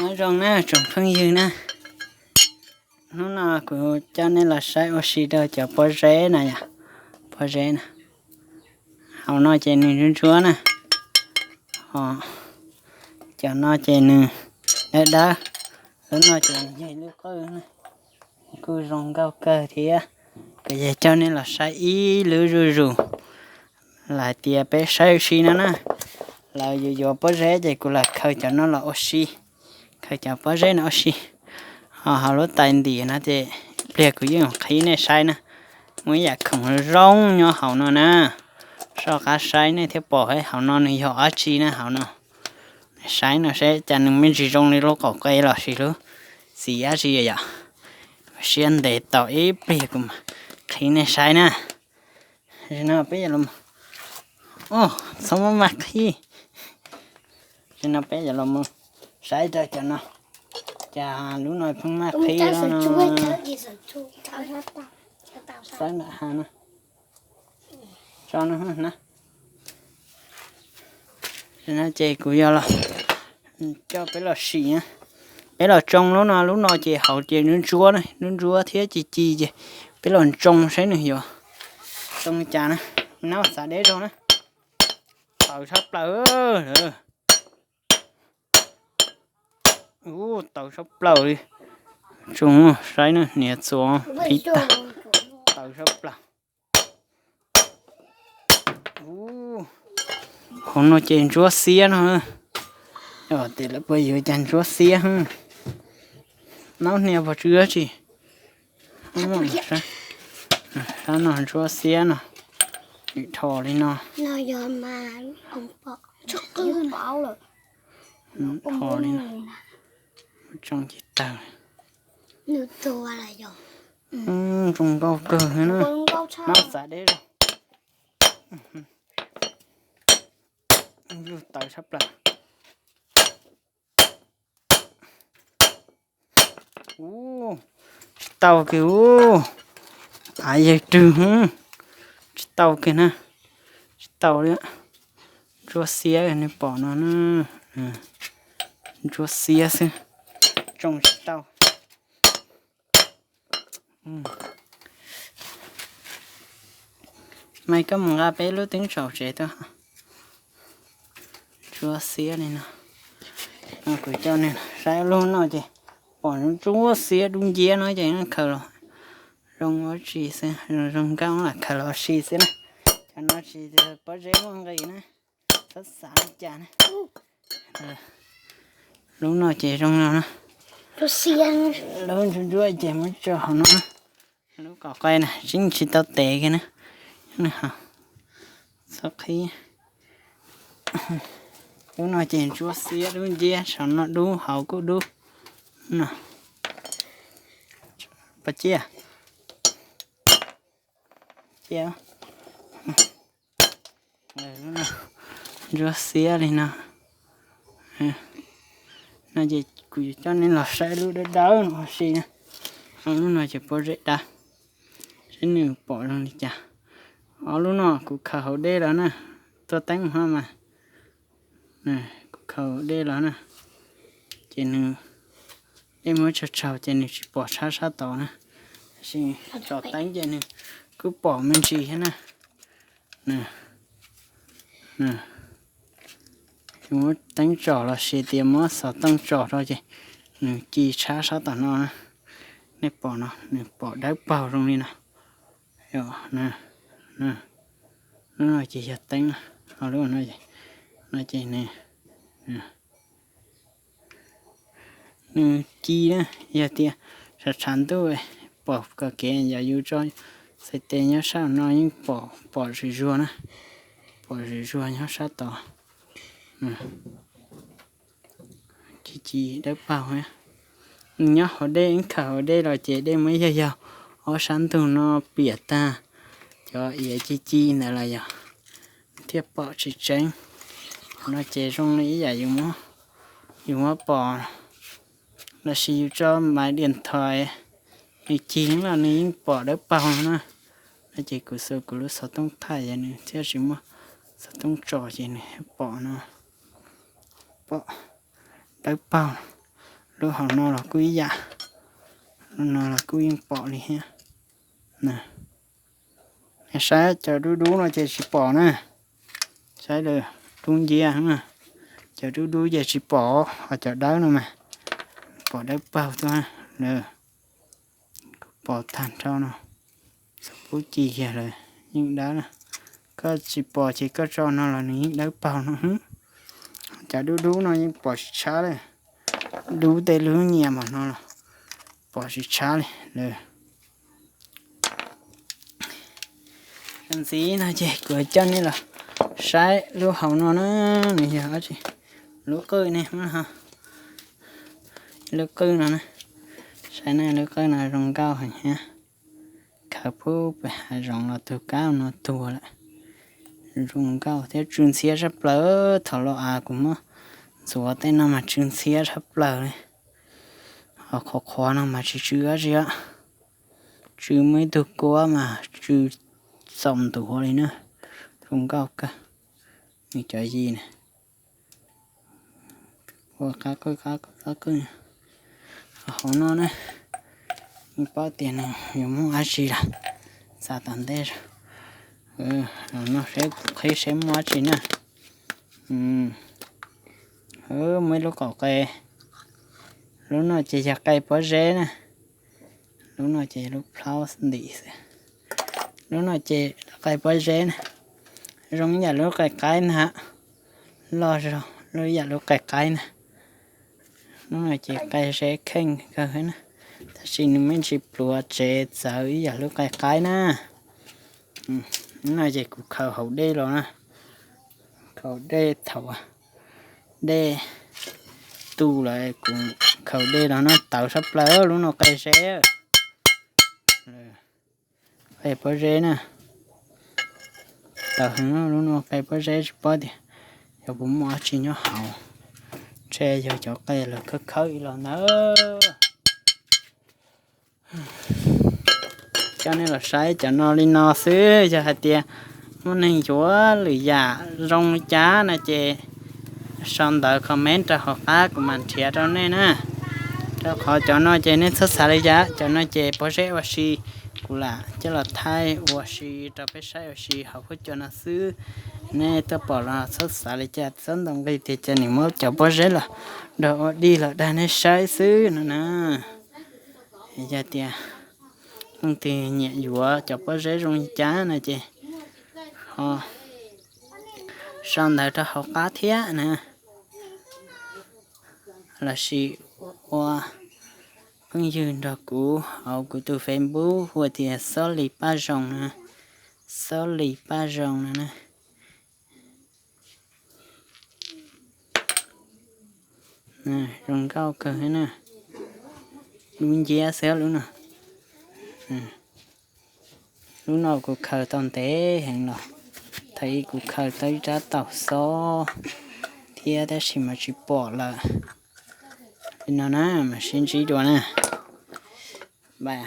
Nyob zoo na tsoom phooj ywg na, hnub no kuv coj nej los saib ua si rau cov pob zeb na yom, pob zeb na. Hauv no ces nws ntsuab ntsuab na, ho cov no ces nws dawb dawb, lub no ces nws yog ib lub qwj na, kuj zoo nkauj kawg thiab. Kuv yog coj nej los saib ib lub zuj zus, lawv tias peb saib ua si no na, lawv yuav yuav pob zeb ces kuv lam khaws cov no los ua si, khaws cov pob zeb no ua si. Ho hauv lub tais ntim no ces pliag kuv yeej qhib nej saib na, muaj ib yam khoom zoo nyob hauv no na, soj qab saib nej thiaj pom hauv no nws yog dab tsi na hauv no. Saib no seb cas nws me ntsis zoo li lub qaum qe los sis lub txiv dab tsi yom. Siab ntev tau ib pliag kuv mam qhib nej saib na. Zaum no peb yuav los, txhob maj maj qhib. Zaum no peb yuav los mus saib rau cov no, cas lub no pheej maj qhib no. Saib nram hav no, tso no na. Zaum no ces kuv yuav los coj peb los sim na, peb los tsoo lub no, lub no ces hauv ces ntsuab ntsuab na, ntsuab ntsuab thiab ci ci ces peb los tsoo saib nws yuav zoo li cas na. Nab xav deb zog na, tawv tshaj plaws. Ub, tawv tshaj plaws li. Tsoom saib na, niam txuas pib tag, tawv tshaj plaws. Hauv no ces ntsuab xiab no. Yog tias lawv puas yuav cas ntsuab xiab. Nab hnia pog tsw dab tsi. Sab no ntsuab xiab no, dhos li no. Dhos li no, tsoo ci tawg. Zoo nkauj kawg na, nab xav deb zog. Lub tawv tshaj plaws. Ub, tsis tau kiag ub. Av yawg rwg, tsis tau kiag na, tsis tau li. Ntsuab xiab nej pom no na, ntsuab xiab xwb, tsoo tsis tau. Mas koj mus nqa peb lub teeb tsaus tsev tuaj. Ntsuab xiab li no. Kuv coj nej saib lub no ces pom ntsuab xiab dub nciab no ces khaws los zoo ua tsi xwb, zoo nkauj lam khaws los ua si xwb na. Cov no tsis pob zeb muaj nqis na, txhob xav li cas na. Lub no ces zoo no na. Lub ntsuab ntsuab ces muab tso hauv no na. Lub kom qe na tseem tsis tau tev kiag na. Txhob qhib. Lub no ces ntsuab xiab dub nciab, saum no dub hauv kuj dub no. Pov ciaj. Ntsuab xiab li no. No ces kuv yuav coj nej los saib lub dawb dawb no ua si na. Lub no ces pob zeb dawb, saib nws pom zoo li cas. Ob lub no kuv khaws hauv dej los na, tuaj teeb hov mas. Kuv khaws hauv dej los na, ces nws, dej muab tsau tsau ces nws tsis pom tshab sab tod na. Tab sis tsom teeb ces nws kuj pom me ntsis thiab na. Muab teeb tsom los sis tias muab xov tooj tsom rau ces nws ci tshab sab tom no na. Nej pom no, nws pom dawb paug zoo li no. Lub no ces yog teeb na, ho lub no, no ces nws, nws ci na, yog tias tshav tshav ntuj pom kom kev yog yus tso txhais tes nyob sab no yeej pom, pom zuj zus na, pom zuj zus nyob sab tod. Ci ci dawb paug. Nws nyob hauv dej, khaws hauv dej los ces dej muab yog yog ob sab ntug no piam tag, cov iav ci ci ntawd los yog thiaj pom tsis tseeb. No ces zoo li ib yam yus muab pom los sis yus tso maiv diam nthois, nws ci los nws yeej pom dawb paug no na. No ces kuv xuas kuv lub xov tooj thaij es nws thiaj tsis muaj xov tooj tso ces nws pom no, pom dawb paug. Lub hauv no los kuj ib yam, lub no los kuj yeej pom li thiab. Saib cov dub dub no ces tsis pom na. Saib lawm, dub nciab, cov dub dub ces tsis pom, ho cov dawb no mas pom dawb paug tuaj lawm. Kuv pom tag nrho no, txhua pub ci kiag lawm, yeej dawb na. Koj tsis pom ces koj tso no los nws yeej dawb paug no. Cov dub dub no yeej pom tsis tshab li, dub tej lub nyias mas no los pom tsis tshab li lawm. Ntxiv no ces kuv coj nej los saib lub hauv no na, nws yog dab tsi, lub qwj ne, lub qwj no na, saib na, lub qwj no zoo nkauj heev thiab. Khaws pub pem hav zoov los tug kab no tuag lawm. Zoo nkauj thiab tsw ntxhiab tshaj plaws, thaum los av kuv muab ntxuav tej no mas tsw ntxhiab tshaj plaws li. Ho qhuav qhuav no mas tsis tsw dab tsi, tsw muaj ib tug kuab mas tsw txaus ntuav li na. Zoo nkauj kawg, nws cov yis na. Ua qab qwj qab qwj qab qwj. Hauv no ne, yeej paub tias nws yuav muaj dab tsi lawm, xav tom ntej. No seb kuv qhib seb muaj dab tsi na. Muaj ib lub qaum qe, lub no ces yog qe pob zeb na. Lub no ces lub plhaub ntim xwb. Lub no ces qe pob zeb na, zoo ib yam lub qe qaib ntag, loj zog ib yam lub qe qaib ntag. Lub no ces qe zeb kheej kawg na, tab sis nws me ntsis pluav tsev txawv ib yam lub qe qaib na. Lub no ces kuv khaws hauv dej los na, khaws dej thaum dej tu lawm kuv khaws dej los no tawv sab plaws lub no qe zeb. Qe pob zeb na, tawv heev lub no qe pob zeb tsis paub tias yog puas muaj dab tsi nyob hauv, ntshe yog cov qe lawv khawb khawb ib los ntawd. Coj nej los saib cov no li no xwb, yog hais tias muaj neeg yuav lwm yam zoo li cas no ces sau ntawv comment rau hauv qab kuv mam nrhiav rau nej na. Rau qhov cov no ces nej txhob xav li cas, cov no ces pob zeb ua si, kuv lam coj los thaij ua si rau peb saib ua si hauv huab cua no xwb. Nej tuaj pom los txhob xav li cas, txhob ntaus nqi tias cas nws muab cov pob zeb los dog ua dij los dag nej saib xwb no na. Yog tias leej twg nyiam yuav cov pob zeb zoo li cas no ces ho sau ntawv rau hauv qab thiab na, lossis ua phooj ywg nrog kuv hauv kuv tus Facebook hu tias Xob Lis Paj Zoo na, Xob Lis Paj Zoo no na. Zoo nkauj kawg na, dub nciab xwb lub no. Lub no kuv khaws tau ntev heev los, thaum ub kuv khaws tau ib rab taus xob thiab tab sis mas tsis pom lawm. Li no na, mam sib ntsib dua na. Bye.